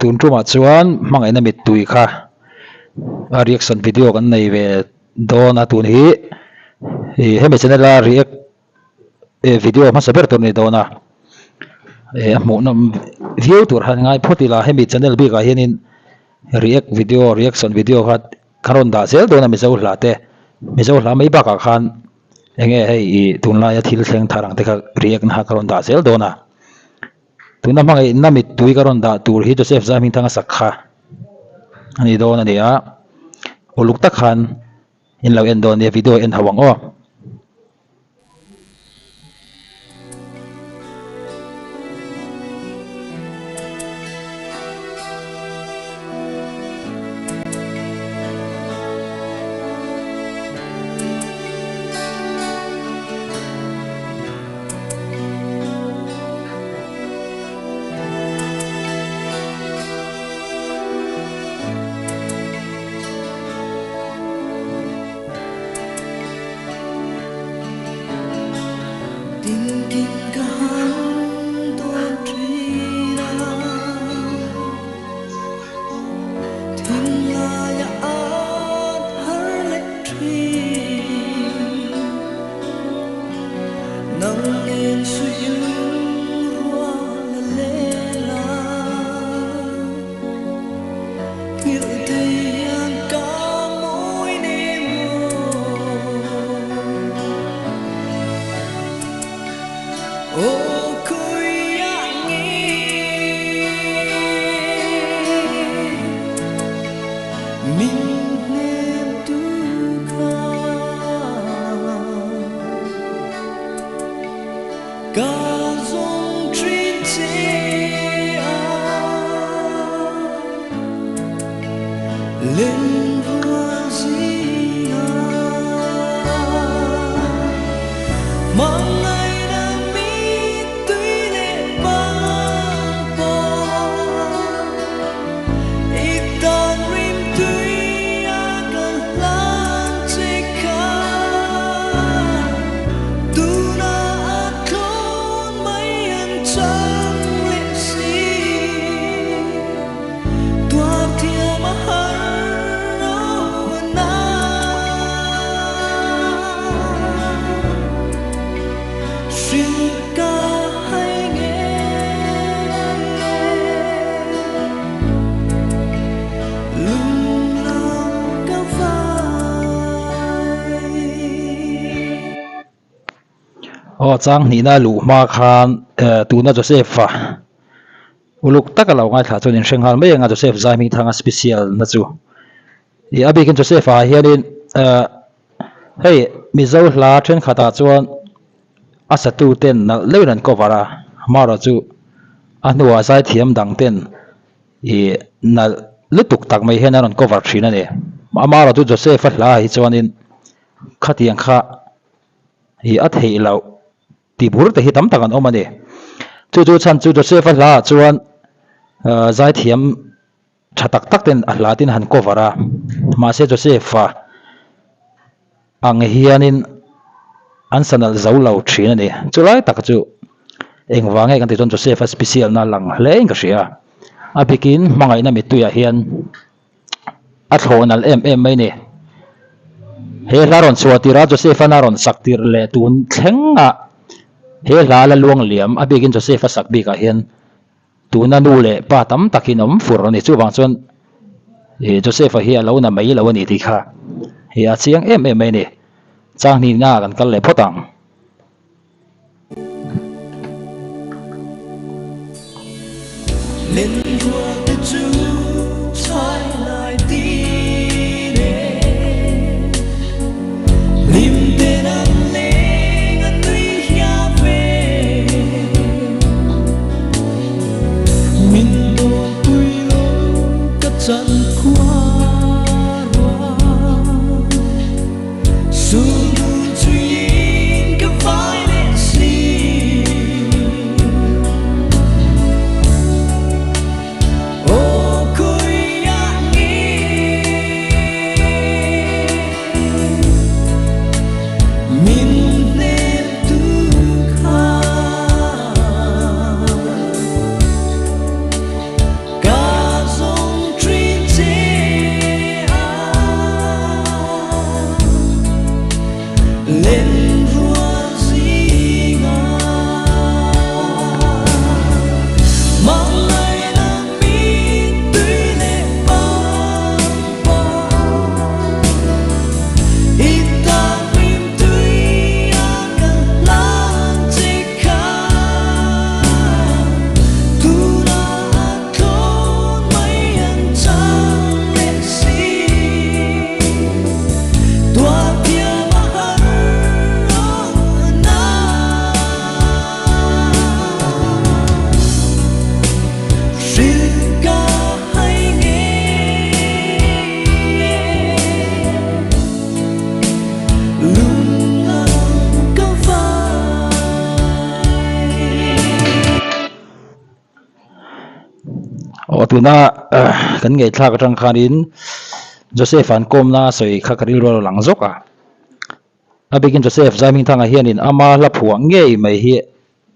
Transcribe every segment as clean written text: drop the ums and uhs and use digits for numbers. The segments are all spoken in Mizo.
Tun tumah chuan hmangaihna mittui kha a reaction video kan nei ve dawn a tun hi ih hemi channel a react video hmasa ber tur a ni dawn a ih a hmuhnawm viau tur han ngai phawt ila hemi channel bikah hianin react video reaction video kha kan rawn dah zel dawn a mizo hla te mizo hla mai bakah khan eng nge hei ih tunlaia thil thleng thar ang te kha react na kha ka rawn dah zel dawn a. Tuna hmangaihna mittui ka rawn dah tur hi Joseph Zaihmingthanga sak kha a ni dawn a ni a, uluk tak khan in lo en dawn nia video en ho ang aw. Aw chang hnihna luh hma khan tuna Joseph-a uluk taka lo ngaithla chuan in hre nghal mai ang a Joseph Zaihmingthanga special na chu. Ih a bikin Joseph-a hianin hei Mizo hla thenkhatah chuan a satu ten nalh deuhin an cover a, amaherawh chu a hnuah zaithiam dang ten ih nalh lutuk tak mai hian an rawn cover thin a ni. Amaherawh chu Joseph-a hla ah hi chuanin khatiang kha ih a theih loh tih bur te hi tam tak an awm a ni. Chu chu chhan chu Joseph-a hla ah chuan zaithiam tha tak tak ten a hla tin han cover a, mahse Joseph-a ang hianin an sa nalh zo lo thin a ni. Chulai tak chu engvang nge kan tih chuan Joseph-a special na lang hle in ka hria a, a bikin hmangaihna mittuiah hian a thlawh nalh em em mai a ni. He hla rawn chhuah tirh a Joseph-a na rawn sak tirh leh tun thlengah he hla la luang liam a bikin Joseph-a sak bikah hian Tuna nu leh pa tam takin awm fur a ni. Chuvang chuan ih Joseph-a hi a lo na mai lo a ni tih kha ih a chiang em em mai a ni. Changhnihna ah kan kal leh phawt ang. Aw tuna kan ngaihthlak atang khanin Joseph an kawmna a sawi kha ka rilru a lo lang zawk a. A bikin Joseph Zaimingthanga hianin ama hla phuah ngei mai hi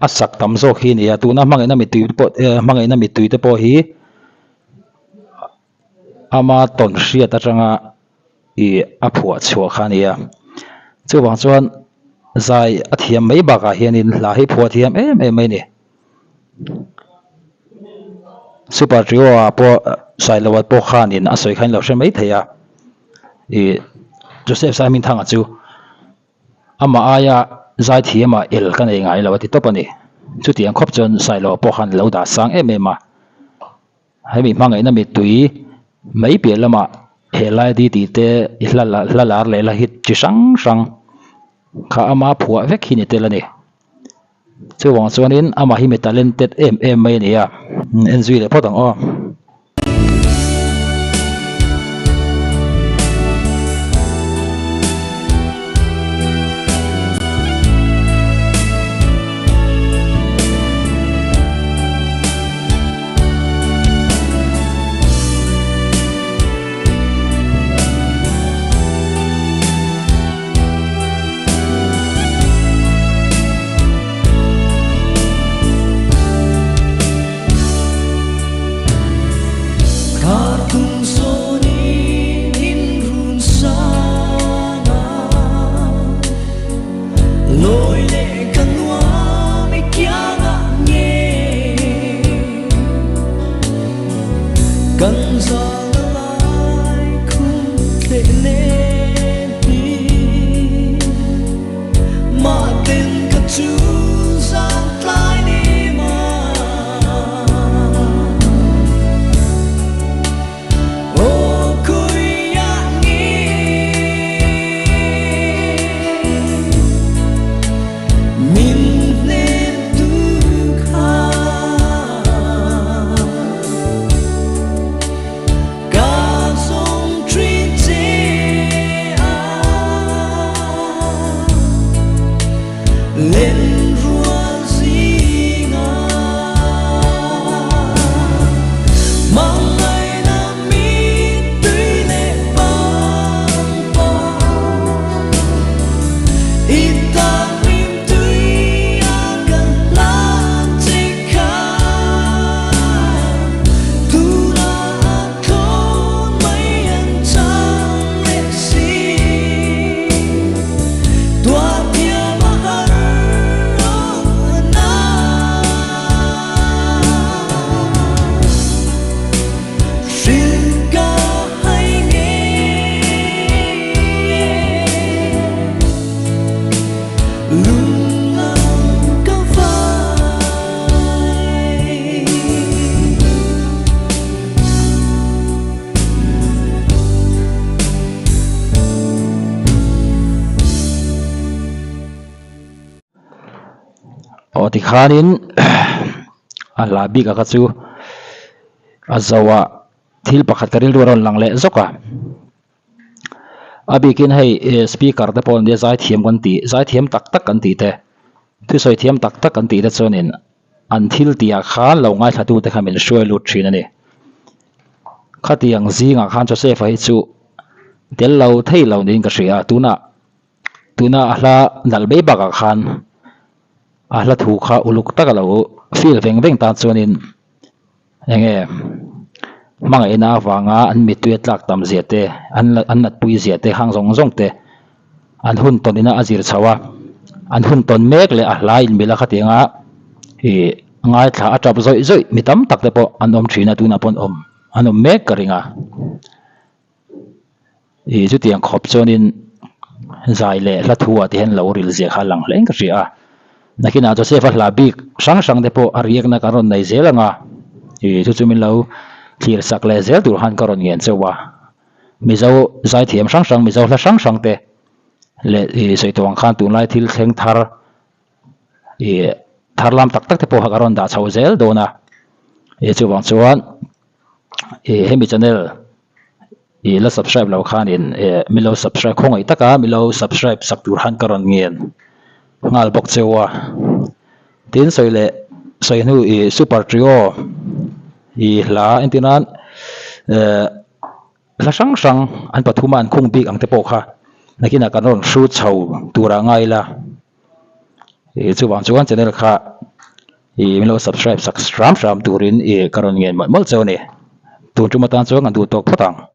a sak tam zawk hi a ni a, tuna hmangaihna mittui pawh hmangaihna mittui te pawh hi ama tawn hriat atanga ih a phuah chhuah kha a ni a. Chuvang chuan zai a thiam mai bakah hianin hla hi phuah thiam em em mai a ni. Super Trio ah pawh Sailoa pawh khanin a sawi kha in lo hre mai thei a, ih Joseph Saimingthanga chu amah aia zaithiamah el ka nei ngai lo a ti tawp a ni. Chutiang khawp chuan Sailoa pawh khan lo dah sang em em a. Hemi hmangaihna mittui mai piah lamah he lai di tih te i hla hla lar leh la hit chi hrang hrang kha ama phuah vek hi ni tel a ni. Chuvang chuanin amah hi mi talented em em mai a ni a, en zui leh phawt ang aw. Aw tikhanin a hla bik a kha chu a zo a thil pakhat ka rilru a rawn lang leh zawk a. A bikin hei speaker te pawh an nia zaithiam kan tih zaithiam tak tak kan tih te thusawi thiam tak tak kan tih te chuanin an thil tih ah khan lo ngaithla tu te kha min hruai lut thin a ni. Khatiang zingah khan Joseph-a hi chu tel lo thei lo niin ka hria a tunah tuna a hla nalh mai bakah khan a hla thu kha uluk taka lo feel veng veng tan chuanin Enge hmangaihna avanga an mittui a tlak tam zia te, an an natpui zia te hang zawng zawng te an hun tawn ina a zir chho a, an hun tawn mek leh a hla inmilh a khatianga ih ngaithla a tap zawih zawih mi tam tak te pawh an awm thin a tunah pawh an awm an awm mek ka ring a. Ih chutiang khawp chuanin zai leh hla thu ah te hian lo ril zia kha a lang hle in ka hria a. Nakinah Joseph-a hla bik hrang hrang te pawh a riakna kan rawn nei zel ang a, ih chu chu min lo thlir sak leh zel tur khan ka rawn ngen chauh a. Mizo zaithiam hrang hrang, Mizo hla hrang hrang te leh ih sawi tawh ang khan tunlai thil thleng thar ih thar lam tak tak te pawh kha ka rawn dah chho zel dawn a. Ih chuvang chuan ih hemi channel Ih la subscribe lo khanin eh min lo subscribe khawngaih taka min lo subscribe sak tur khan ka rawn ngen nghal bawk cheu a. Tin sawi leh sawi hnu ih super trio I hla entir nan eh hla hrang hrang an pathuma an khung bik ang te pawh kha nakinah kan rawn hrut chho turah ngai ila. I chuvang chuan channel kha i min lo subscribe sak hram hram turin i ka rawn ngen mawlh mawlh cheu a ni. Tun tum atan chuan kan duh tawk phawt ang.